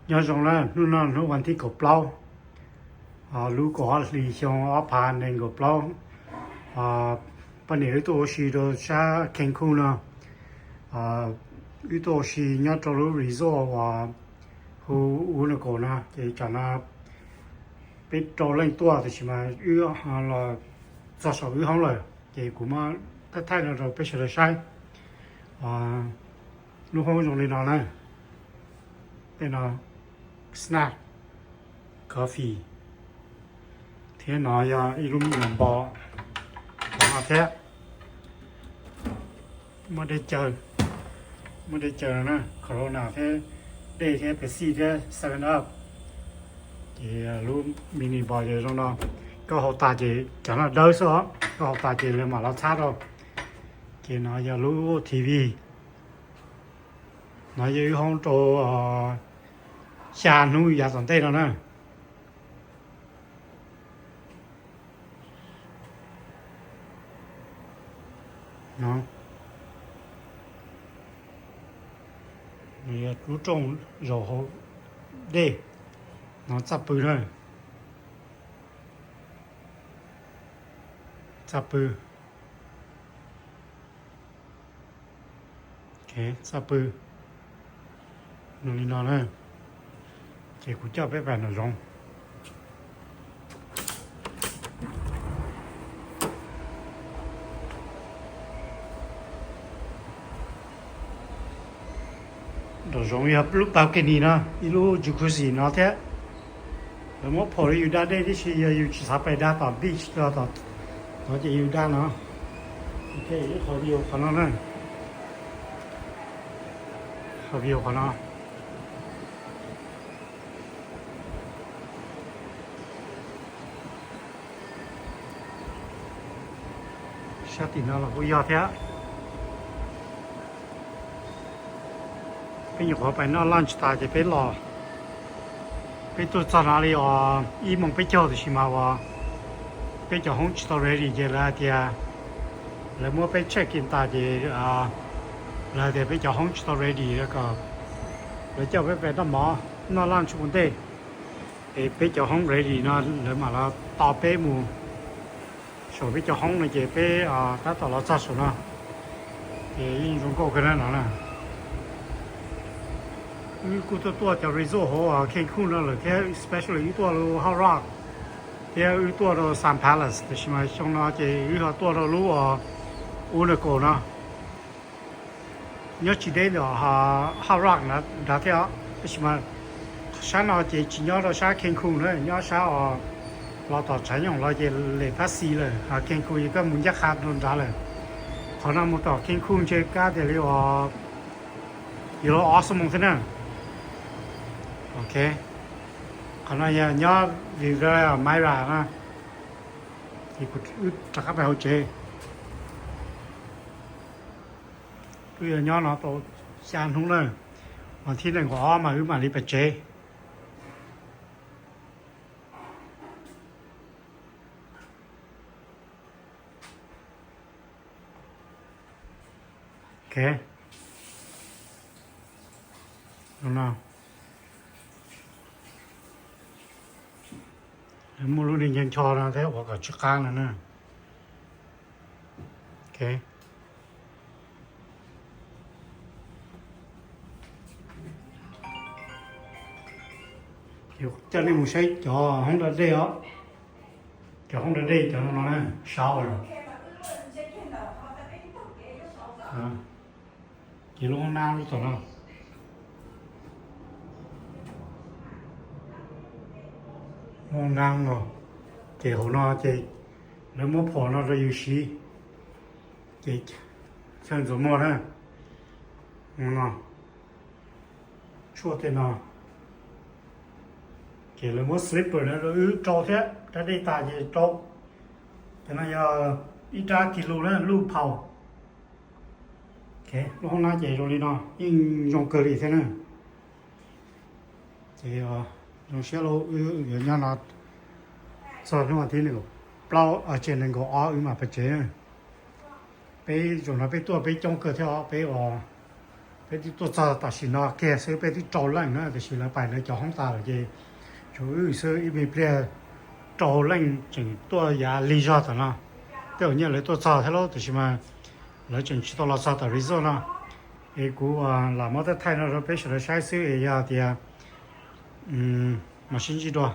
Nyob zoo na, hnub no hnub vas thib kaum plaub, lub kaum ob hlis xyoo ob phav nees nkaum plaub. Poj niam wb tuaj ua si rau sab Cancun no. Wb tuaj ua si nyob rau lub resort uas hu Unaco no, ces tsam no peb rau leej tuaj, tiam sis mas wb los txog saum wb hoob lawm, ces kuv muab thaij thaij no rau peb sawv daws saib. Lub hoob zoo li no na. Tej no snack, coffee, thiab no yog ib lub me nyuam npo no thiab. Muaj dej cawv, muaj dej cawv na, Corona thiab, dej thiab, Pepsi thiab, Seven Up. Ces lub mini bar ces zoo no, koj haus tas ces cov no dawb xwb os, koj haus tas ces lawv mam los txhab rau. Ces no yog lub T V, no yog wb hoob rau xya hnub yav tom ntej no na. Lub rooj zaum hauv dej no txaj pw na, txaj pw, txaj pw li no na. Ces kuv coj peb pais nram zoov. Nram zoov yog lub balcony no, ib lub jacuzzi no thiab. Lawv muab phom rau yus da dej tib si, yog yus tsis xav pais da tom beach, tom no ces yus da no. Ok, ib qho view qhov no na, qhov view qhov no. Sab tim no los kuj yog thiab. Peb nyuam qhuav pais noj lunch tas ces peb los, peb tuaj txog no li os ib moos peb caug, tiam sis mas uas peb cov hoob tsis tau ready ces lawv hais tias, lawv muab peb check in tas ces lawv hais tias peb cov hoob tsis tau ready, kom lawv coj peb pais noj mov noj lunch ua ntej. Es peb cov hoob ready no lawv mam los tos peb mus saum peb cov hoob no ces peb tab tom los txog saum no. Ces yeej zoo nkauj kawg na no na. Wb kuj tuaj tuaj cov resort hauv Cancun no lawm thiab, especially wb tuaj lub Hard Rock thiab wb tuaj rau Sun Palace, tiam sis mas xyoo no ces wb ho tuaj rau lub Unaco no. Nyob tsis deb ntawm Hard Rock nrad thiab, tab sis mas sab no ces tsis nyob rau sab Cancun na, nyob sab os, los tom tshav nyoom los ces lem Pepsi lawm, Cancun ces koj mus ncaj qha rau nrad lawm. Qhov no mus tom Cancun ntshe kab tias li uas yuav luag ob xuab moos thiab na. Ok, qhov no yog nyob Riviera Maya na, ces kuv wb rov qab pais hauv tsev. Wb yuav nyob no tau xya hnub na, vas thib nees nkaum ob mas wb mam li pais tsev. Ok, no, muaj lub niag ncho ncho no thiab ua kom tsw qab no na. Ok, coj nej mus saib cov hoob da dej os. Cov hoob da dej cov no no na, shower. Ces lub hoob nab lub tom no, hoob nab no, ces hauv no ces lawv muab phom no rau yus siv, ces chaw ntxuav muag na, no, tshuaj tej no. Ces lawv muab slipper no rau wb rau thiab, da dej tas ces rau. Cov no yog ib rab kis lus na, lub phaus. Lub hoob nab ces zoo li no, yeej zoo kawg li thiab na. Ces zoo siab lauj, wb yuav nyob no txog hnub vas thib nees nkaum plaub, tsis, nees nkaum ob wb mam pais tsev. Peb zaum no peb tuaj peb coob kawg thiab os, peb uas peb Peb twb tuaj txog tam sim no kiag xwb, peb twb rau leej na, tiam sis lawv pais lawv cov hoob tas lawm ces tshuav wb xwb. Ib me pliag rau leej tseem tuaj yav lig zog tam no. Tej zaum nyiaj lawv tuaj txog thiab lauj, tiam sis mas lawv tseem tsis tau los txog tom resort no. Es kuv lam muab tej thaij no rau peb sawv daws saib xwb es yog tias mas sib ntsib dua.